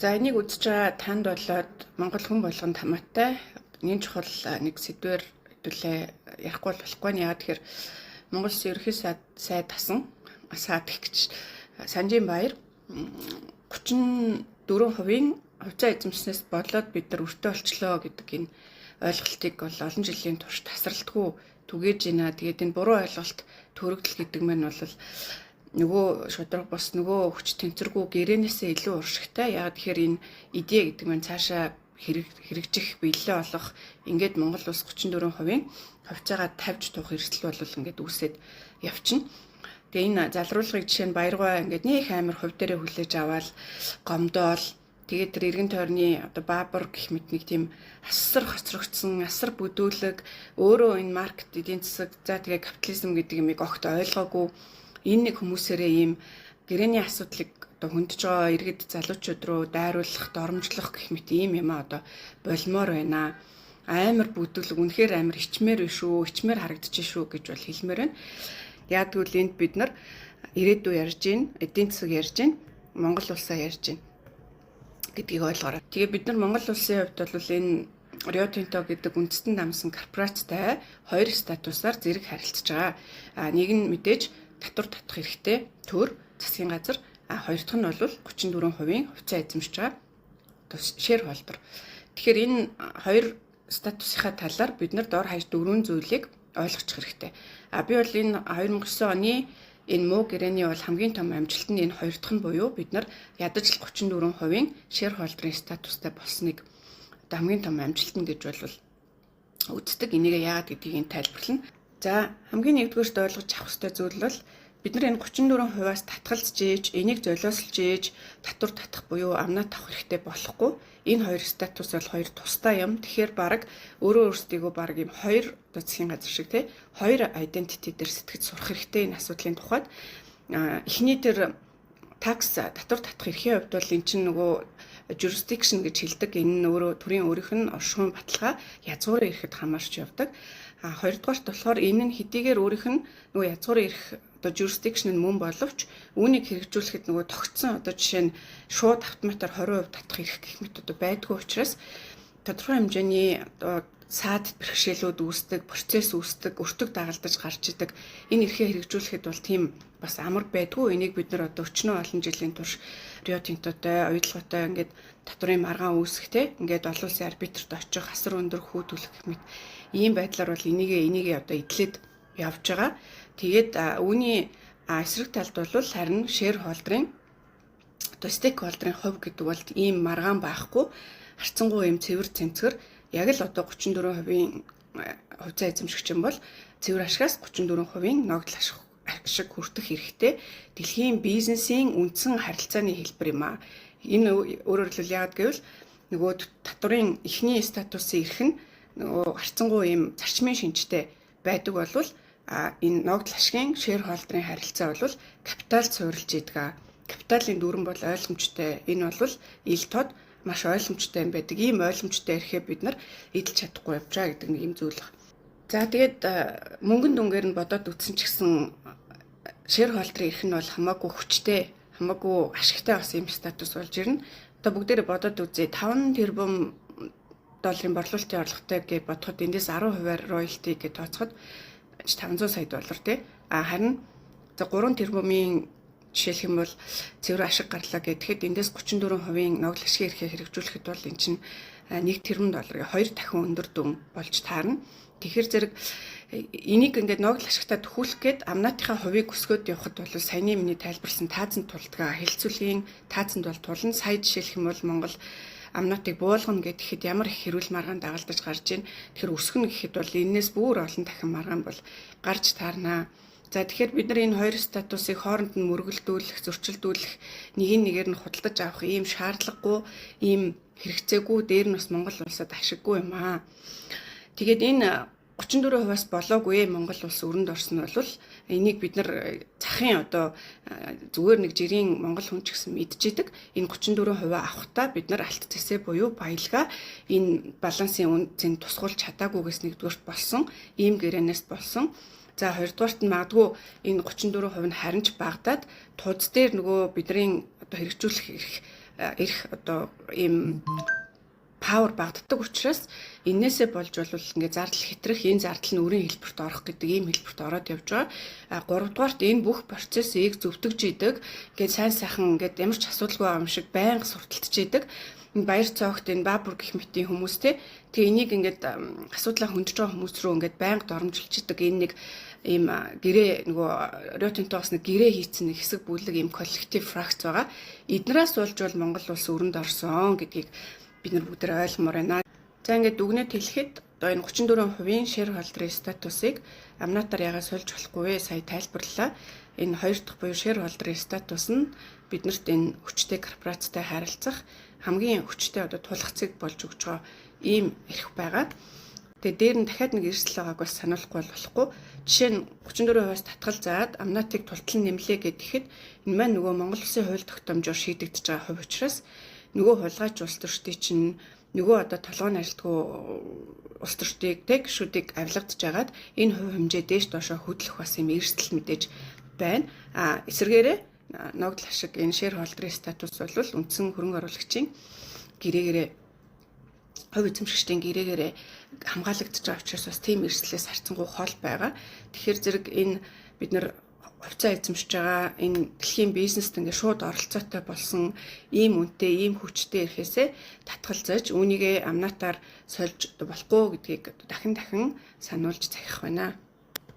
За, энийг үзэж байгаа танд болоод Монгол хүн болгонд хамаатай нэг чухал нэг сэдвээр хэдүүлээ ярихгүй бол болохгүй нь яагаад тэгэхээр Монгол Улсын ерөнхий сайд асан саад гэх гэж Санжийн Баяр 34%-ийн хувьцаа эзэмшснээс болоод бид нар өртөө олчлоо гэдэг энэ ойлголтыг бол олон жилийн турш тасралтгүй түгээж байна. Тэгээд энэ буруу ойлголт төрөгдөл гэдэг маань бол нөгөө шударга бус, нөгөө хүч тэнцвэргүй гэрээнээсээ илүү уршигтай. Яг тэгэхээр энэ идея гэдэг маань цаашаа хэрэгжих, биелэлээ олох, ингээд Монгол улс 34%-ийн хувьцаагаа тавьж туух эрсдэл бол ингээд үүсээд явчихна. Тэгээ энэ залруулгыг жишээ нь Баяргой ингээд нөх амар хувь дээрээ хүлээж аваад гомдоол, тэгээд тэр эргэн тойрны одоо баабар гэх мэт нэг тийм асар хоцрогдсон, асар бүдүүлэг, өөрөө энэ market, эдийн засаг, за тэгээ капитализм гэдэг юмыг огт ойлгоогүй энэ нэг хүмүүсээрээ ийм гэрээний асуудлыг одоо хөндөж байгаа иргэд залуучууд руу дайруулах, доромжлох гэх мэт ийм юм одоо болмоор байна. Амар бүдүүлэг, үнэхээр амар ичмээр биш үү, ичмээр харагдчих шүү гэж бол хэлмээр байна. Яг тэгвэл энд бид нар ирээдүй ярьж гин, эдийн засаг ярьж гин, Монгол улсаа ярьж гин гэдгийг ойлгоорой. Тэгээ бид нар Монгол улсын хувьд бол энэ Рио Тинто гэдэг үндэстэн дамсан корпорацтай хоёр статусаар зэрэг харилцаж байгаа. А нэг нь мэдээж татвар татах хэрэгтэй төр засгийн газар, а хоёр дахь нь бол 34%-ийн хувьцаа эзэмшиж байгаа shareholder. Тэгэхээр энэ хоёр статусынхаа талаар бид нар дор хаяж дөрвөн зүйлийг ойлгочих хэрэгтэй. А би бол энэ 2009 оны энэ муу гэрээний бол хамгийн том амжилт нь энэ хоёр дахь нь буюу бид нар ядаж л 34%-ийн shareholder-ын статустай болсныг одоо хамгийн том амжилт нь гэж бол үздэг. Энийг яагаад гэдгийг энэ тайлбарлана. За, хамгийн нэгдүгээрт ойлгож авах ёстой зүйл бол бид нар энэ 34%-аас татгалзаж ээж, энийг золиослж ээж татвар татах буюу амнаа тавах хэрэгтэй болохгүй. Энэ хоёр статус бол хоёр тусдаа юм. Тэгэхээр баг өөрөө өөрсдийгөө баг юм хоёр одоо засгийн газар шиг, те, хоёр identity дээр сэтгэж сурах хэрэгтэй энэ асуудлын тухайд. Эхний тэр tax, татвар татах эрхийн хувьд бол эн чинь нөгөө jurisdiction гэж хэлдэг. Энэ нь өөрөө төрийн өөрийнх нь оршихуйн баталгаа, язгуурын эрхэд хамаарч явдаг. А хоёрдугаарт болохоор энэ нь хэдийгээр өөрийнх нь нөгөө язгуурын эрх, одоо jurisdiction нь мөн боловч үүнийг хэрэгжүүлэхэд нөгөө тогтсон, одоо жишээ нь шууд автоматар 20% татах эрх гэх мэт одоо байдгүй учраас тодорхой хэмжээний одоо саад бэрхшээлүүд үүсдэг, процесс үүсдэг, өртөг дагалдаж гарч идэг. Энэ эрхээ хэрэгжүүлэхэд бол тийм бас амар байдгүй. Энийг бид нар одоо өчнөө олон жилийн турш Рио Тинтотой, оюутлоготой ингээд татварын маргаан үүсэх, те, ингээд олон улсын арбитрт очих, асар өндөр хүү төлөх гэх мэт ийм байдлаар бол энийгээ одоо эдлээд явж байгаа. Тэгээд үүний эсрэг талд бол харин shareholder-ын, одоо stakeholder-ын хувь гэдэг бол ийм маргаан байхгүй, харцангуй ийм цэвэр цэмцгэр, яг л одоо 34%-ийн хувьцаа эзэмшигч юм бол цэвэр ашигаас 34%-ийн ногдол ашиг хүртэх хэрэгтэй дэлхийн бизнесийн үндсэн харилцааны хэлбэр юм аа. Энэ өөрөөр хэлбэл яагаад гэвэл нөгөө татварын эхний статусын эрх нь нөгөө харцангуй ийм зарчмын шинжтэй байдаг болвол а энэ ногдол ашигын shareholder-ын харилцаа бол капитал суурилж идэг. Капиталын дүрэм бол ойлгомжтой. Энэ бол ил тод маш ойлгомжтой юм байдаг. Ийм ойлгомжтой эрхээ бид нар эдэлж чадахгүй явж байгаа гэдэг нэг юм зүйл байна. За, тэгээд мөнгөн дүнгээр нь бодоод үзсэн ч гэсэн shareholder-ын эрх нь бол хамаагүй хүчтэй, хамаагүй ашигтай бас ийм статус болж ирнэ. Одоо бүгдээрээ бодоод үзье. 5 тэрбум долларын борлуулалтын орлоготой гэж бодоход эндээс 10%-аар royalty гэж тооцоход 500 сая доллар, тий. А харин за 3 тэрбумын жишээлх юм бол цэвэр ашиг гарлаа гэхэд эндээс 34%-ийн ногдол ашигын эрхээ хэрэгжүүлэхэд бол эн чинь 1 тэрбум доллар, хоёр дахин өндөр дүн болж таарна. Тэгэхээр зэрэг энийг ингээд ногдол ашигтай төхүүлэх гээд амнаатынхаа хувийг өсгөөд явхад бол саяны миний тайлбарлсан таазан тулдгаа, хэлцүүлийн таазанд бол тулна. Сая жишээлх юм бол Монгол амнуутыг буулгана гэхэд ямар их хэрүүл маргаан дагалдаж гарч ийн. Тэгэхээр өсгөнө гэхэд бол энээс бүр олон дахин маргаан бол гарч таарнаа. За, тэгэхээр бид нар энэ хоёр статусыг хооронд нь мөргөлдүүлэх, зөрчилдүүлэх, нэг нь нэгээр нь худалдаж авах ийм шаардлагагүй, ийм хэрэгцээгүй, дээр нь бас Монгол улсад ашиггүй юм аа. Тэгээд энэ 34%-аас болоогүй Монгол улс өрөнд орсон нь бол энийг бид нар захын одоо зүгээр нэг жирийн монгол хүн ч гэсэн мэдчихэдэг. Энэ 34% авахдаа бид нар алт зэсээ буюу баялгаа энэ балансын үнцийг тусгуулж чадаагүйгээс нэгдүгээрт болсон, ийм гэрээнээс болсон. За, хоёрдугаарт нь магадгүй энэ 34% нь харин ч багадаад тууз дээр нөгөө бидний одоо хэрэгжүүлэх эрх эрх одоо ийм power багаддаг учраас энээсээ болж бол ингээ зардал хэтрэх, энэ зардал нь өрийн хэлбэрт орох гэдэг ийм хэлбэрт ороод явж байгаа. А гуравдугаарт энэ бүх процессыг зөвтгөж идэг. Ингээд сайн сайхан ингээд ямар ч асуудалгүй байгаа юм шиг байнга сурталтж идэг. Энэ баяр цоогт, энэ Баабур гэх мэтийн хүмүүс те. Тэгээ энийг ингээд асуудлаа хөндөж байгаа хүмүүс рүү ингээд байнга доромжилж идэг. Энэ нэг ийм гэрээ, нөгөө Рио Тинтоос нэг гэрээ хийцэн нэг хэсэг бүлэг, ийм коллектив фракц байгаа. Эднээс болж бол Монгол улс өрөнд орсон гэдгийг бид нар бүгд ойлгомоор байна. За, ингээд дүгнэлт хэлэхэд одоо энэ 34%-ийн shareholder статусыг амнатаар ягаад сольж болохгүй вэ? Сая тайлбарлалаа. Энэ хоёр дахь буюу shareholder статус нь биднэрт энэ хүчтэй корпорацтай харилцах хамгийн хүчтэй одоо тулгацыг болж өгч байгаа ийм эрх байгаа. Тэгээ дээр нь дахиад нэг эрсдэл байгааг бас сануулахгүй бол болохгүй. Жишээ нь, 34%-аас татгал заад амнатыг тултал нэмлээ гэхэд энэ маань нөгөө Монгол Улсын хууль тогтоомжоор шийдэгдэж байгаа хувь учраас нөгөө хулгайч улс төрчдийн чинь нөгөө одоо толгойн ажилтгүй улс төрчдийг тэг гишүүдийг авилгадж агаад энэ хувь хэмжээ дээш доошоо хөдлөх бас юм эрсдэл мэдээж байна. А эсвэргээрээ ногдол ашиг, энэ shareholder статус бол үндсэн хөрөнгө оруулагчийн гэрээгээрээ, хувь эзэмшигчдийн гэрээгээрээ хамгаалагдаж байгаа учраас бас тийм эрсдлээс харьцангуй хол байгаа. Тэгэхээр зэрэг энэ бид нар хувьцаа эзэмшиж байгаа, энэ дэлхийн бизнест ингээд шууд оролцоотой болсон ийм үнэтэй, ийм хүчтэй эрхээсээ татгалзаж, үүнийгээ амнатаар сольж болохгүй гэдгийг дахин дахин сануулж захих байна.